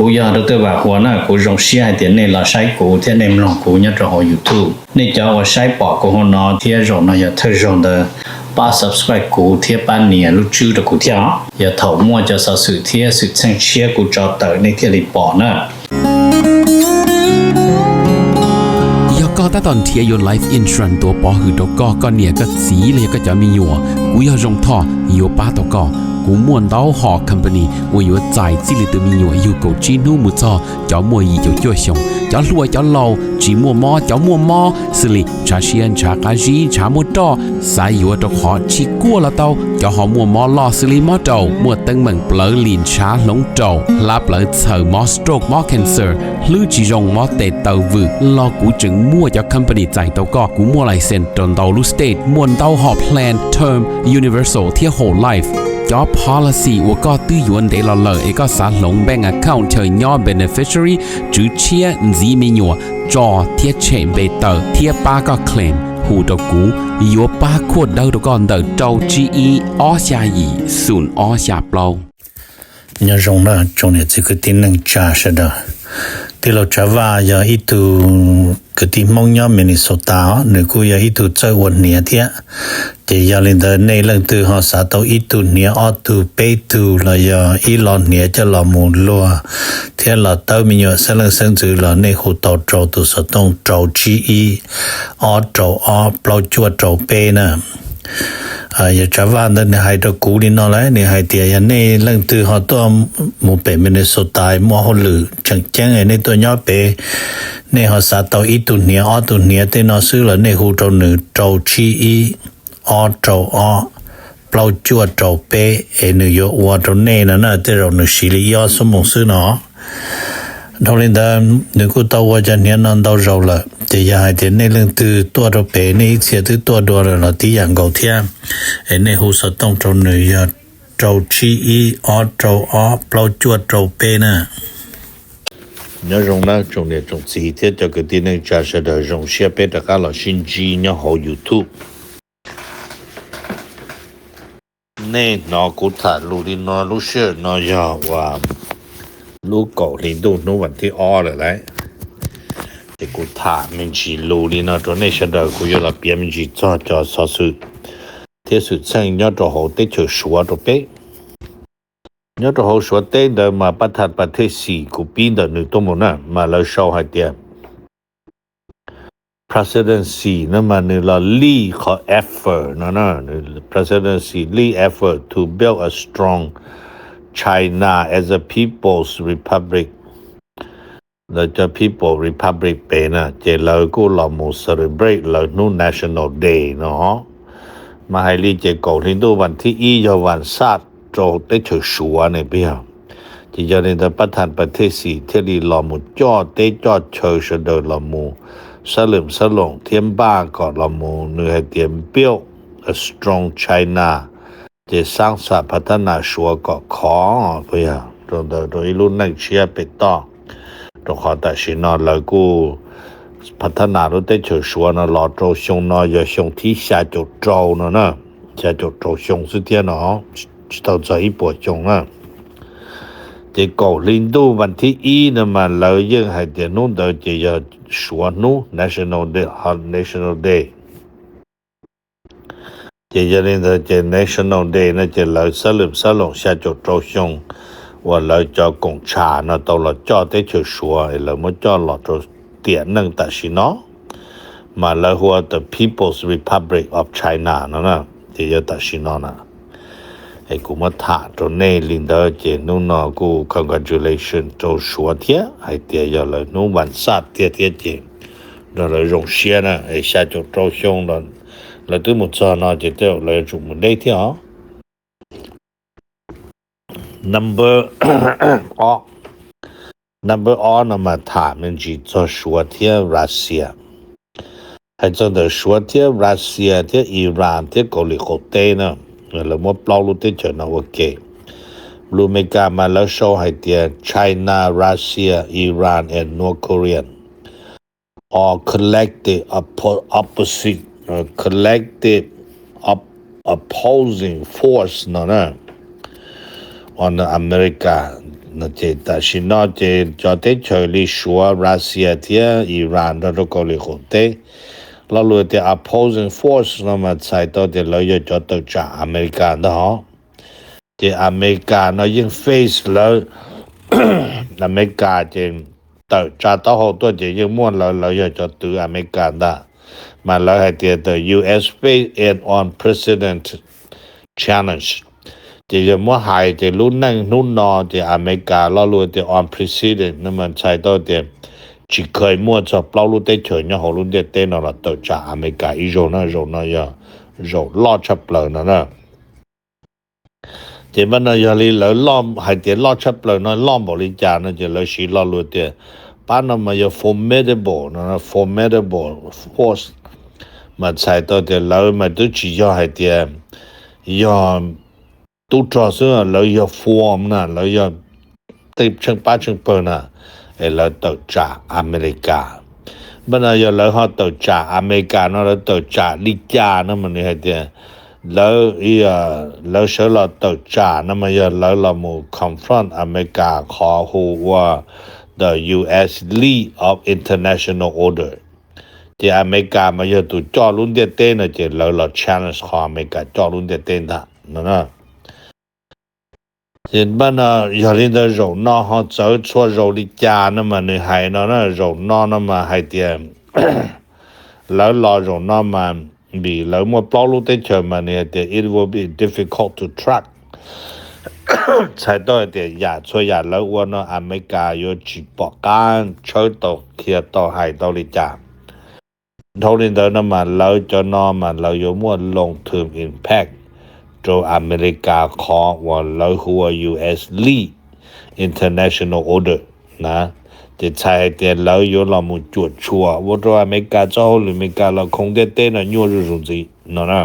Kuv yog Doctor Vam Huas na, kuv zoo siab hais tias nej los saib kuv thiab nej mloog kuv nyob rau hauv YouTube. Nej cov uas saib pom kuv hauv no thiab zaum no yog thawj zaug ntawd, pab subscribe kuv thiab pab nias lub tswb rau kuv thiab os. Yog thaum muaj cov xov xwm thiab xwm txheej tshiab kuv tso tawm nej thiaj li pom na. Yog koj tab tom nrhiav yuav life insurance tuav pov hwm rau koj, koj niam koj txiv los yog koj cov me nyuam, kuv yog Zoo Thoj yuav pab tau koj. Kuv muaj ntau hom company uas yuav txais txij li tus me nyuam yug kaum tsib hnub mus txog cov muaj yim caum cuaj xyoos, cov hluas cov laus, tsis muaj mob cov muaj mob, xws li ntshav siab ntshav qab zib ntshav muaj roj, xav yuav rau qhov tsis kuaj los tau, cov ho muaj mob loj xws li mob raum, muaj teeb meem plawv lim ntshav hloov raum, hlab plawv txhaws, mob stroke mob cancer, hlwb tsis zoo mob tes taw vwm los kuv tseem muaj cov company txais tau koj. Kuv muaj license rau ntau lub state, muaj ntau hom plan term, universal thiab whole life. Cov policy uas koj twb yuav ntev los lawm es koj xav hloov bank account chaw nyob beneficiary, tswv tshiab, ntxiv me nyuam, tso thiab tshem npe tawm thiab pab koj claim, hu rau kuv, yuav pab khuaj dawb rau koj ntawm rau tsib ib ob xya yim xoom ob xya plaub. Nyob zoo na tsoom niam txiv kwv tij neej tsa sawv daws. Tij laug Tsav Vaj yog ib tug kwv tij Hmoob nyob Minnesota os, nws kuj yog ib tug txawj ua hniav thiab. Ces yog li ntawd nej leej twg ho xav tau ib tug hniav ob tug peb tug los yog ib lo hniav coj los mus luag thiab los tawb me nyuam xeeb leej xeeb ntxwv los nej hu tau rau tus xov tooj rau tsib ib ob rau ob plaub cuaj rau peb na. Yog Tsav Vaj ntawd nws hais rau kuv li no lawm, nws hais tias yog nej leej twg ho tuaj mus pem Minnesota muaj hauj lwm tseem ceeb nej tuaj nyob pem, nej ho xav tau ib tug hniav ob tug hniav tej no xwb los nej hu rau nws rau tsib ib ob rau ob plaub cuaj rau peb es nws yuav ua rau nej no na, tej zaum nws siv li ib ob xuab moos xwb no. Dhau li ntawd nws kuj tau ua cov hniav no ntau zaus lawm, ces yog hais tias nej leej twg tuaj rau pem nej ib txhia twb tuaj dua lawm los tib yam nkaus thiab, es nej hu xov tooj rau nws yog rau tsib ib ob rau ob plaub cuaj rau peb na. Nyob zoo na tsoom niam tsoom txiv thiab cov kwv tij neej tsa sawv daws, zoo siab peb rov qab los sib ntsib nyob hauv YouTube. Nej hnov kuv tham lus li no lub sij hawm no yog uas lub kaum hli ntuj hnub vas thib ob lawm lauj. Ces kuv tham me ntsis lus li no rau nej sawv daws, kuv yuav los piav me ntsis txog cov xov xwm thiab xwm txheej nyob rau hauv teb chaws Suav rau peb. Nyob rau hauv Suav teb ntawd mas pab thaj pas thej xim kuv pib ntawm nws tuaj mus na mas lawv sau hais tias presidency no mas nws los lead qhov effort no, presidency lead effort to build a strong China as a people's republic. Lawv cov People Republic pem na ces lawv kuj los mus celebrate lawv hnub National Day no. Mas hais li ces kaum hli ntuj vas thib ib yog vas xaj rau teb chaws Suav ne peb yog. Ces yog li ntawd pab thaj pas thej xim thiaj li los mus coj teb coj chaw sawv daws los mus xab lwm xab loos thiab npaj kom los mus nws hais tias build a strong China, ces xaab xas phav thab nas Suav kom khov peb yog rau ntawd rau ib lub neej tshiab pem toj. Rau qhov tam sim no lawv kuj phav thab nas lub teb chaws Suav no los rau xyoo no yog xyoo thib xya caum rau no na, xya caum rau xyoo xwb thiab no, tsis tau txog ib puas xyoo na. Ces kaum hli ntuj vas thib ib no mas lawv yeej hais tias hnub ntawd ces yog Suav hnub National Day, National Day. Ces yog li ntawd ces National Day no ces lawv xab lwm xab loos xya caum rau xyoo uas lawv cov koom tsham no tau los coj teb chaws Suav es lawv muab coj los rau tiam neej tam sim no, mas lawv hu ua the People's Republic of China no na, ces yog tam sim no na. Es kuv muab tham rau nej li ntawd ces hnub no kuj congratulation rau Suav thiab hais tias yog lawv hnub vas xaj tiag thiab ces nrog lawv zoo siab na, es xya caum rau xyoo los lawv twb mus txog no ces tej zaum lawv yuav tsum mus deb thiab os. Number ob, number ob no mas tham me ntsis txog Suav thiab Russia. Hais txog ntawm Suav thiab Russia thiab Iran thiab Kaus Lim Qaum Teb na, lawv muab plaub lub teb chaws no ua ke. Lus Amelikas mas lawv sau hais tias China, Russia, Iran and North Korea are collective opposite, collective opposing force no na. On the America Ces tam sim no ces cov teb chaws li Suav, Russia thiab Iran nrog rau Kaus Lim Qaum Teb lo lus tias opposing force no mas txhais tau tias lawv yog cov tawm tsam Amelikas ntag hos. Ces Amelikas no yeej face lawv, Amelikas ces tawm tsa taub hau tuaj ces yeej muaj lawv, lawv yog cov twv Amelikas ntag. Mas lawv hais tias the U S face an unprecedented challenge. Ces yog muab hais ces lub neej hnub no ces Amelikas lo lus tias unprecedented no mas txhais tau tias tsis kheev muaj txog plaub lub teb chaws nyob hauv lub ntiaj teb no los tawm tsam Amelikas ib zaug na, zaum no yog zaum loj tshaj plaws no na. Ces npaj no yog li lawv loj, hais tias loj tshaj plaws no loj npaum li cas no ces lawv siv lo lus tias pab no mas yog formidable no, formidable force. Mas txhais tau tias lawv mas twb tsis yog hais tias yog tub rog xwb, lawv yog form na, lawv yog tej tsheej pab tsheej pawg na, es lawv tawm tsam Amelikas. Npaj no yog lawv ho tawm tsam Amelikas no lawv tawm tsam li cas no mas nws hais tias lawv, lawv sawv los tawm tsam no mas yog lawv los mus confront Amelikas qhov hu ua the U S leak of international order. Ces Amelikas mas yog tus coj lub ntiaj teb no ces lawv los challenge qhov Amelikas coj lub ntiaj teb ntag no na. Ces npaj no yog li ntawd zaum no ho txawv txhua zaus li cas no mas nws hais no na, zaum no no mas hais tias lawv los zaum no mas vim lawv muaj plaub lub teb chaws mas nws hais tias it will be difficult to track. Txhais tau hais tias yam txhua yam lawv ua no Amelikas yuav tsis pom qab tshawb tau, qhia tau, hais tau li cas. Dhau li ntawd no mas lawv cov no mas lawv yuav muaj long term impact rau Amelikas qhov uas lawv hu ua U S leak international order na. Ces txhais hais tias lawv yuav los mus cuam tshuam ua rau Amelikas txoj hauj lwm Amelikas los khoo ntiaj teb no nyuaj zuj zus ntxiv no na.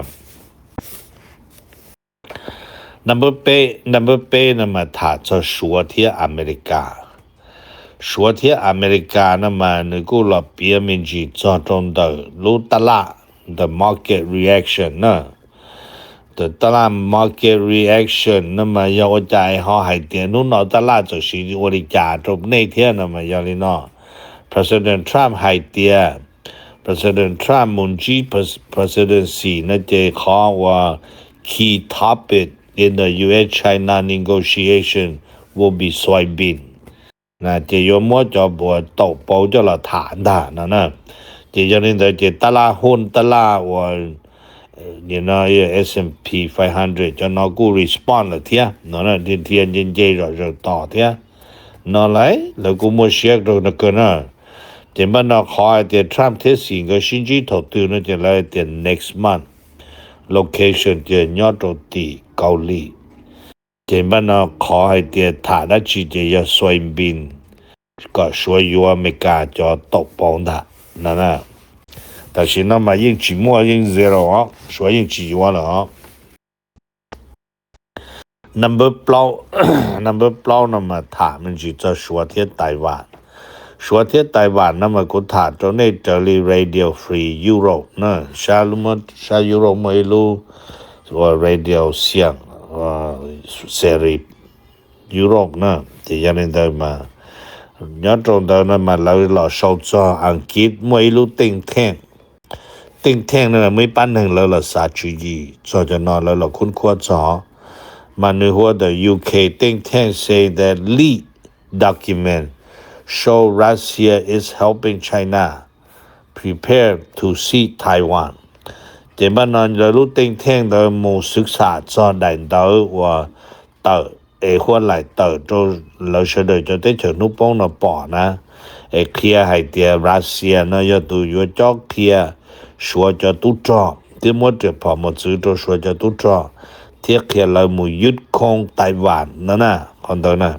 Number peb, number peb no mas tham txog Suav thiab Amelikas. Suav thiab Amelikas no mas nws kuj los piav me ntsis txog rau ntawm lub taj laj, the market reaction na. The taj laj market reaction no mas yog ua cas ho hais tias hnub no taj laj txawm siv ua li cas rau nej thiab no mas yog li no. President Trump hais tias, President Trump mus ntsib pres-, presidency no ces qhov uas key topic in the U S China negotiation will be soybean. Na ces yuav muab cov uas taum pauv coj los tham ntag no na. Ces yog li ntawd ces taj laj hun taj laj uas no S and P five hundred cov no kuj respond lawm thiab no, dhia dhia nce nce zom zaws tos thiab no lauj, lawv kuj muaj siab rau no kawg na. Ces npaj no qhov hais tias Trump thiab Xi nkawd sib ntsib thaum twg no ces lawv hais tias next month, location ces nyob rau tim Kaus Lim. Ces npaj no qhov hais tias tham dab tsi ces yog soybean, kom Suav yuav Amelikas cov taum pauv ntag no. Tam sim no mas yeej tsis muaj, yeej zero os, Suav yeej tsis yuav lawm os. Number plaub, number plaub no mas tham me ntsis txog Suav thiab Taiwan. Suav thiab Taiwan no mas kuv tham rau nej raws li Radio Free Europe na, sab, sab Europe muaj ib lub ua radio xiam, series Europe na. Ces yog li ntawd mas nyob rau ntawd no mas lawv los sau txog Askiv muaj ib lub teej theej. Teej theej no muaj ib pab neeg lawv los xav tswv yim txog cov no, lawv los khub khuab txog. Mas nws hu ua the U K think tank say that leaked document show Russia is helping China prepare to seize Taiwan. Ces npaj no lawv lub teej theej ntawd mus xwv xam txog daim ntawv uas tawm es huab laim tawm rau lawv sawv daws cov teb chaws hnub poob no pom na, es qhia hais tias Russia no yog tus yuav cob qhia Suav cov tub rog thiab muab riam phom mus txwv rau Suav cov tub rog, thiab qhia lawv mus ywj khoo Taiwan no na, qhov ntawd na.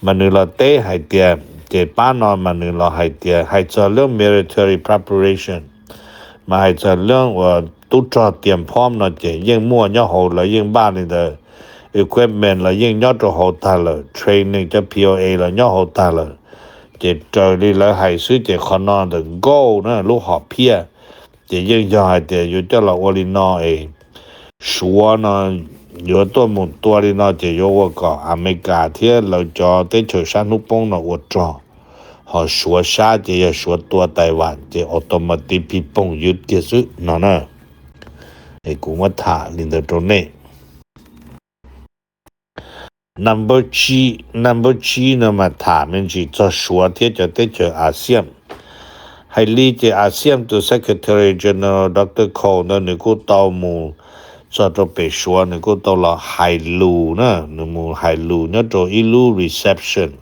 Mas nws los teb hais tias, ces pab no mas nws los hais tias hais txog lub military preparation, mas hais txog lub uas tub rog tias phom no ces yeej muaj nyob hauv, lawv yeej npaj li ntawd, equipment los yeej nyob rau hauv tag lawm, training cov P O A los nyob hauv tag lawm. Ces raws li lawv hais xwb ces qhov no ntawm goal na, lub hom phiaj, ces yeej yog hais tias yuav coj los ua li no es Suav no yuav tuaj mus tua li no ces yuav ua kom Amelikas thiab lawv cov teb chaws sab hnub poob no ua rog, ho Suav sab ces yog Suav tua Taiwan ces automatic pig poog ywj kiag xwb no na. Es kuv muab tham li ntawd rau nej. Number tsib, number tsib no mas tham me ntsis txog Suav thiab cov teb chaws ASEAN. Hais li ces ASEAN tus Secretary General Doctor Ko ntawd nws kuj tau mus txog rau pem Suav, nws kuj tau los hais lus na, nws mus hais lus nyob rau ib lub reception.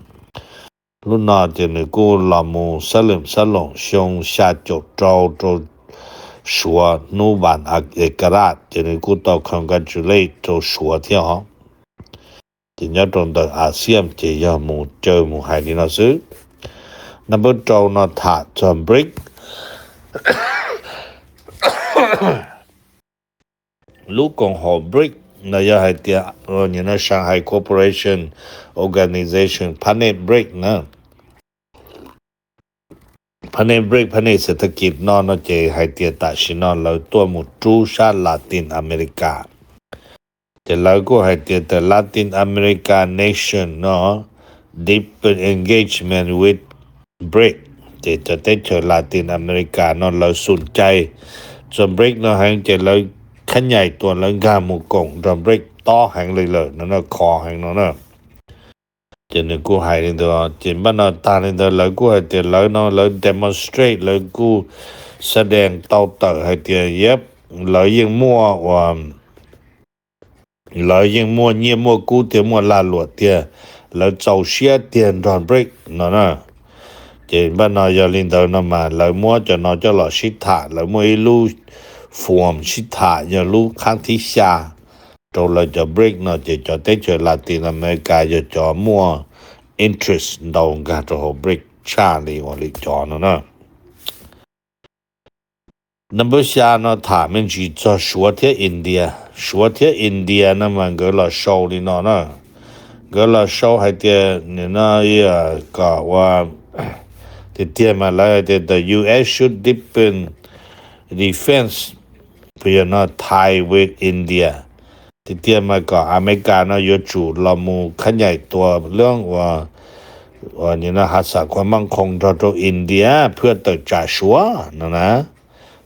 Lub no ces nws kuj los mus xab lwm xab loom xyoo xya caum rau rau Suav hnub vas Ekadas ces nws kuj tau congratulate rau Suav thiab os. Ces nyob rau ntawm ASEAN ces yog mus caw mus hais li no xwb. Number rau no tham txog BRIC. Lub koom haum BRIC no yog hais tias Shanghai Cooperation Organization, phab nej BRIC na. Phab nej BRIC, phab nej xev thab kis no no ces hais tias tam sim no lawv tuaj mus rub sab Latin America. Ces lawv kuj hais tias the Latin America nation no deepen engagement with BRIC. Ces cov teb chaws Latin America no lawv xum cai txog BRIC no heev ces lawv khab nyaim tuas lawv nkag mus koom nrog BRIC tob heev li lawm no na, khov heev no na. Ces nws kuj hais li ntawd, ces npaj no tag li ntawd lawv kuj hais tias lawv no lawv demonstrate, lawv kuj xab dees tau tawm hais tias yep, lawv yeej muaj ua, lawv yeej muaj nyiaj muaj kub tiag, muaj lag luam tiag, lawv txaus siab tiag nrog BRIC no na. Ces npaj no yog li ntawd no mas lawv muab cov no coj los sib tham, lawv muaj ib lub forum sib tham yog lub khab thib xya rau lawv cov BRIC no, ces cov teb chaws Latin America yog cov muaj interest ntau nkag rau hauv BRIC tshaj li ua li cov no na. Number xya no tham me ntsis txog Suav thiab India. Suav thiab India no mas nkawd los sau li no na. Nkawd los sau hais tias no kom ua tiag tiag mas lawv hais tias the U S should deepen defense, yog no tie with India. Tiag tiag mas kom Amelikas no yuav tsum los mus khab nyaim tuas lub ua, ua no hav xas khuam maj qhoos nrog rau India phwj tawm tsam Suav no na.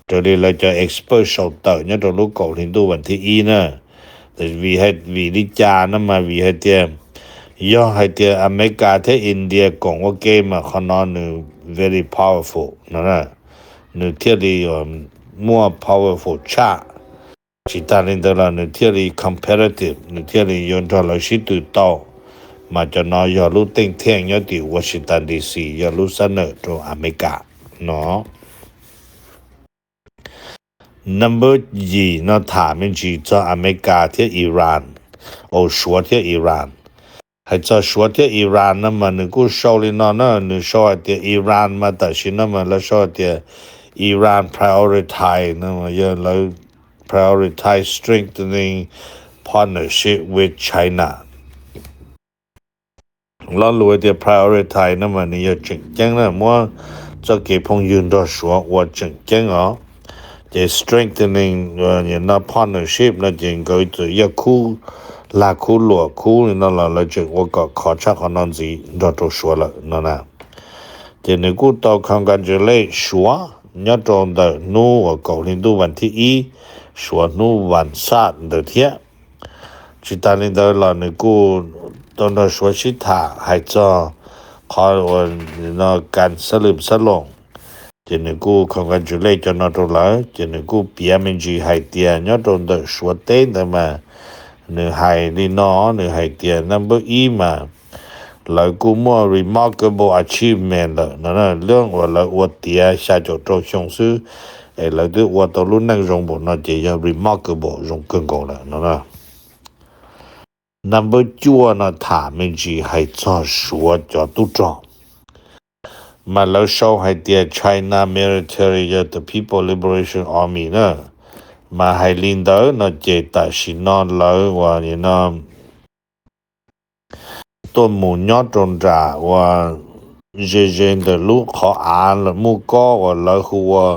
Raws li lawv cov expert sau tawm nyob rau lub kaum hli ntuj vas thib ib na. Vim, vim li cas no mas vim hais tias yog hais tias Amelikas thiab India koom ua ke mas qhov no nws very powerful no na. Nws thiaj li muaj powerful tshaj. Tsis tas li ntawd los nws thiaj li competitive, nws thiaj li yuav nrog lawv sib tw tau. Mas cov no yog lub teej theej nyob tim Washington D C, yog lub xab nawm rau Amelikas no. Number yim no tham me ntsis txog Amelikas thiab Iran, au Suav thiab Iran. Hais txog Suav thiab Iran no mas nws kuj sau li no na, nws sau hais tias Iran mas tam sim no mas lawv sau hais tias Iran prioritize no yog lawv prioritize strengthening partnership with China. Lo lus tias prioritize no mas nws yog tseem ceeb na, muab txoj kev phooj ywg nrog Suav ua tseem ceeb os. Ces strengthening no partnership no ces nkawd txawm yog khub lag khub luam khub li no los lawv tseem ua kom khov tshaj qhov no ntxiv nrog rau Suav lawm no na. Ces nws kuj tau congratulate Suav nyob rau ntawm hnub uas kaum hli ntuj vas thib ib, Suav hnub vas xaj ntawd thiab. Tsis tas li ntawd los nws kuj tau nrog Suav sib tham hais txog qhov uas no kas xab lwm xab loos. Ces nws kuj congratulate cov no rau lawv, ces nws kuj piav me ntsis hais tias nyob rau ntawm Suav teb ntawd mas nws hais li no, nws hais tias number ib mas lawv kuj muaj remarkable achievement lawm no, lub uas lawv ua tiav xya caum rau xyoo xwb es lawv twb ua tau lub neej zoo npaum no ces yog remarkable, zoo kawg nkaus lawm no na. Number cuaj no tham me ntsis hais txog Suav cov tub rog. Mas lawv sau hais tias China military yog the People Liberation Army na. Mas hais li ntawd no ces tam sim no lawv uas no tuaj mus nyob rau nram uas ze ze ntawm lub qhov av lawv muaj kob uas lawv hu ua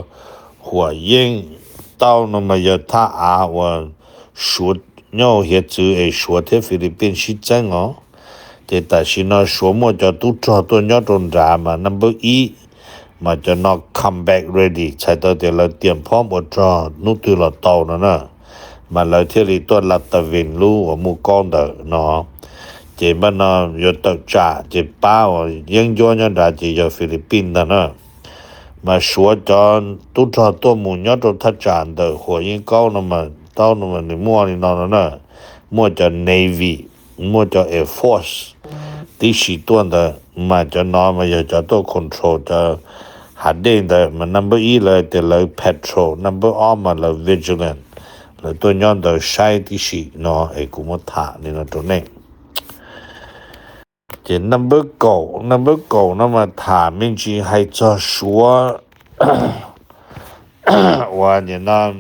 Huam Yeej Tauj no mas yog thaj av uas Suav nyob hauv hiav txwv es Suav thiab Philippines sib txeeb os. Ces tam sim no Suav muaj cov tub rog tuaj nyob rau nrad mas number ib, mas cov no combat ready, txhais tau tias lawv tiam phob ua rog hnub twg los tau no na. Mas lawv thiaj li tuaj la tas vin lub uas mus kaub ntawm no. Ces npaj no yuav tawm tsam ces pab uas yeeb ncuab nyob nrad ces yog Philippines ntag na. Mas Suav cov tub rog tuaj mus nyob rau thaj tsam ntawm Huam Yeeb Kaub no mas taub no mas nws muaj li no no na, muaj cov navy, muaj cov air force tib si tuaj ntawd, mas cov no mas yog cov tuaj control cov hav dej ntawd. Mas number ib lawv tias lawv patrol, number ob mas lawv vigilant, lawv tuaj nyob ntawd saib tib si no es kuv muab tham li no rau nej. Ces number kaum, number kaum no mas tham me ntsis hais txog Suav uas nim no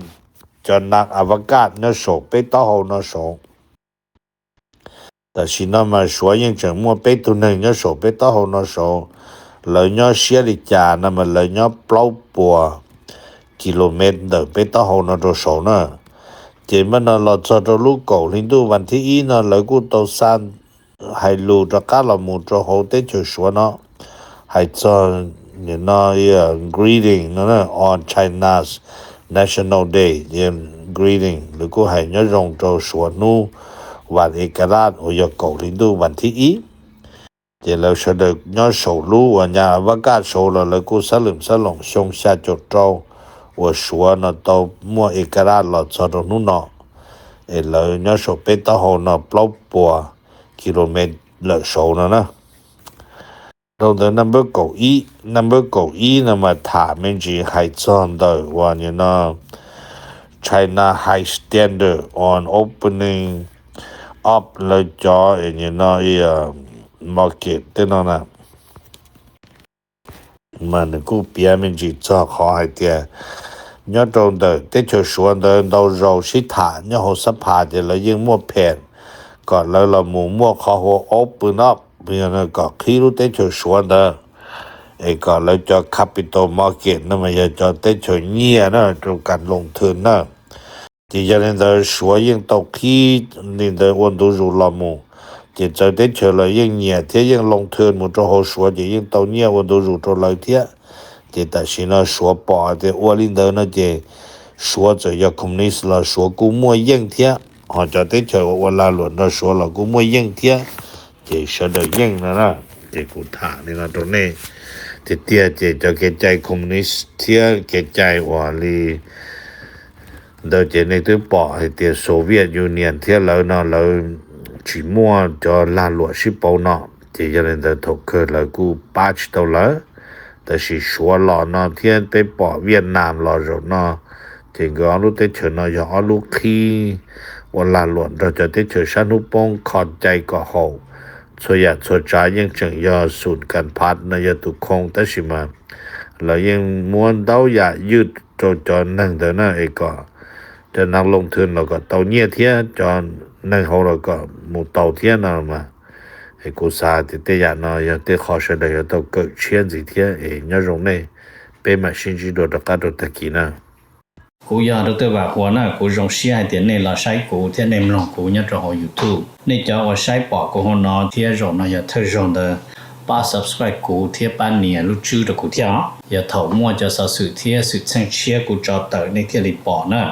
cov nas avocad nyob saum peb taub hau no saud. Tam sim no mas Suav yeej tseem muaj peb tug neeg nyob saum peb taub hau no saud. Lawv nyob siab li cas no mas lawv nyob plaub puas kilomev ntawm peb taub hau no rau saud na. Ces npaj no los txog rau lub kaum hli ntuj vas thib ib no lawv kuj tau xa hais lus rov qab los mus rau hauv teb chaws Suav no, hais txog nim no greeting no on China's National Day, greeting lawv kuj hais nyob zoo rau Suav hnub vas Ekadas uas yog kaum hli ntuj vas thib ib. Ces lawv sawv daws nyob saum lub uas nyas vaj kaj saud los lawv kuj xab lwm xab loos xyoo xya caum rau uas Suav no tau muaj Ekadas los txog rau hnub no, es lawv nyob saum peb taub hau no plaub puas kilomev lawm saud no na. Rau ntawd number kaum ib, number kaum ib no mas tham me ntsis hais txog ntawm uas nim no China High Standard on opening up lawv cov nim no market tej no na. Mas nws kuj piav me ntsis txog qhov hais tias nyob rau ntawm teb chaws Suav ntawd ntau zaus sib tham nyob hauv xab phas ces lawv yeej muaj phem kom lawv los mus muaj qhov hu ua open up, yog kom qhib lub teb chaws Suav ntawd es kom lawv cov capital market no mas yog cov teb chaws nyiaj na rau kas loos thwj na. Ces yog li ntawd Suav yeej tau qhib li ntawd ua ntu zus los mus, ces txawv teb chaws los yeej nyiam thiab yeej loos thwj mus rau hauv Suav ces yeej tau nyiaj ua ntu zus rau lawv thiab. Ces tam sim no Suav pom tias ua li ntawd no ces Suav txawm yog communist los Suav kuj muaj yeej thiab, ho cov teb chaws uas ua lag luam nrog Suav los kuj muaj yeej thiab. Ces sawv daws yeej no na. Ces kuv tham li no rau nej tiag tiag ces cov kev cai communist thiab kev cai uas li ntawd ces nej twb pom hais tias Soviet Union thiab lawv no lawv tsis muaj cov lag luam sib pauv no, ces yog li ntawd thaum kawg lawv kuj pab tsis tau lawv. Tab sis Suav los no thiab peb pom Vietnam los zaum no, ces nkawd ob lub teb chaws no yog ob lub qhib ua lag luam nrog cov teb chaws sab hnub poob kho cai kom haum. Txhua yam txhua tsav yeej tseem yog xum kas phav no yog tus khoo, tab sis mas lawv yeej muab ntau yam ywj rau cov neeg ntawd na es kom cov neeg loos thwj los kom tau nyiaj thiab cov neeg hauv los kom mus tau thiab no mas. Es kuv xav tias tej yam no yog tej qho sawv daws yuav tau kawm tshiab ntxiv thiab es nyob zoo nej, peb mam sib ntsib dua rov qab rau tag kis na. Kuv yog Dr. Vam Huas na, kuv zoo siab hais tias nej los saib kuv thiab nej mloog kuv nyob rau hauv YouTube. Nej cov uas saib pom kuv hauv no thiab zaum no yog thawj zaug ntawd, pab subscribe kuv thiab pab nias lub tswb rau kuv thiab os. Yog thaum muaj cov xov xwm thiab xwm txheej tshiab kuv tso tawm nej thiaj li pom na.